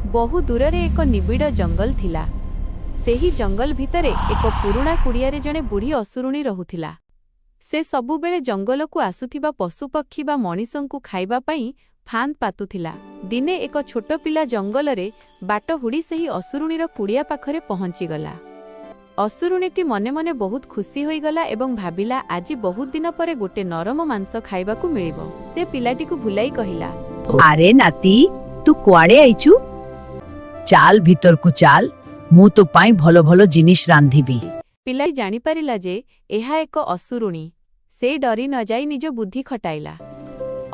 ବହୁ ଦୂରରେ ଏକ ନିବିଡ଼ ଜଙ୍ଗଲ ଥିଲା। ସେହି ଜଙ୍ଗଲ ଭିତରେ ଏକ ପୁରୁଣା କୁଡ଼ିଆରେ ଜଣେ ବୁଢ଼ୀ ଅସୁରୁଣୀ ରହୁଥିଲା। ସେ ସବୁବେଳେ ଜଙ୍ଗଲକୁ ଆସୁଥିବା ପଶୁପକ୍ଷୀ ବା ମଣିଷଙ୍କୁ ଖାଇବା ପାଇଁ ଫାନ୍ଦ ପାତୁଥିଲା। ଦିନେ ଏକ ଛୋଟ ପିଲା ଜଙ୍ଗଲରେ ବାଟ ହୁଡ଼ି ସେହି ଅସୁରୁଣୀର କୁଡ଼ିଆ ପାଖରେ ପହଞ୍ଚିଗଲା। ଅସୁରୁଣୀଟି ମନେ ମନେ ବହୁତ ଖୁସି ହୋଇଗଲା ଏବଂ ଭାବିଲା, ଆଜି ବହୁତ ଦିନ ପରେ ଗୋଟେ ନରମ ମାଂସ ଖାଇବାକୁ ମିଳିବ। ସେ ପିଲାଟିକୁ ଭୁଲାଇ କହିଲା, ଆରେ ନାତି, ତୁ କୁଆଡେ ଆଇଛୁ? ଚାଲ, ଭିତରକୁ ଚାଲ। ମୁଁ ତୋ ପାଇଁ ଭଲ ଭଲ ଜିନିଷ ରାନ୍ଧିବି। ପିଲାଟି ଜାଣିପାରିଲା ଯେ ଏହା ଏକ ଅସୁରୁଣୀ। ସେ ଡରି ନ ଯାଇ ନିଜ ବୁଦ୍ଧି ଖଟାଇଲା।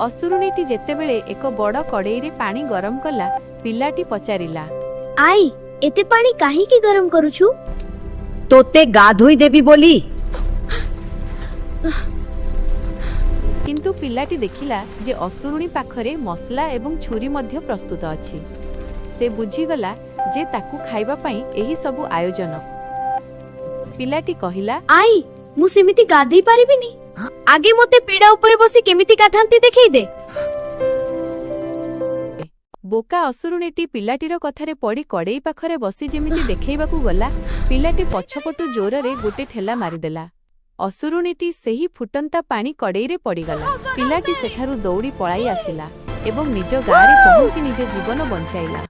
ଅସୁରୁଣୀଟି ଯେତେବେଳେ ଏକ ବଡ଼ କଡ଼େଇରେ ପାଣି ଗରମ କଲା, ପିଲାଟି ପଚାରିଲା, I, ଏତେ ପାଣି କାହିଁକି ଗରମ କରୁଛୁ? ତୋତେ ଗାଧୋଇ ଦେବି ବୋଲି। କିନ୍ତୁ ପିଲାଟି ଦେଖିଲା ଯେ ଅସୁରୁଣୀ ପାଖରେ ମସଲା ଏବଂ ଛୁରୀ ମଧ୍ୟ ପ୍ରସ୍ତୁତ ଅଛି। ସେ ବୁଝିଗଲା ଯେ ତାକୁ ଖାଇବା ପାଇଁ ଏହି ସବୁ ଆୟୋଜନ। ପିଲାଟି କହିଲା, I, ମୁଁ ସେମିତି ଗାଧେଇ ପାରିବିନି। ଆଗେ ମୋତେ ପିଢା ଉପରେ ବସି କେମିତି ଗାଧାନ୍ତି ଦେଖେଇ ଦେ। ବୋକା ଅସୁରୁଣୀଟି ପିଲାଟିର କଥାରେ ପଡ଼ି କଡ଼େଇ ପାଖରେ ବସି ଯେମିତି ଦେଖେଇବାକୁ ଗଲା, ପିଲାଟି ପଛପଟୁ ଜୋରରେ ଗୋଟେ ଠେଲା ମାରିଦେଲା। ଅସୁରୁଣୀଟି ସେହି ଫୁଟନ୍ତା ପାଣି କଡ଼େଇରେ ପଡ଼ିଗଲା। ପିଲାଟି ସେଠାରୁ ଦୌଡ଼ି ପଳାଇ ଆସିଲା ଏବଂ ନିଜ ଗାଁରେ ପହଞ୍ଚି ନିଜ ଜୀବନ ବଞ୍ଚାଇଲା।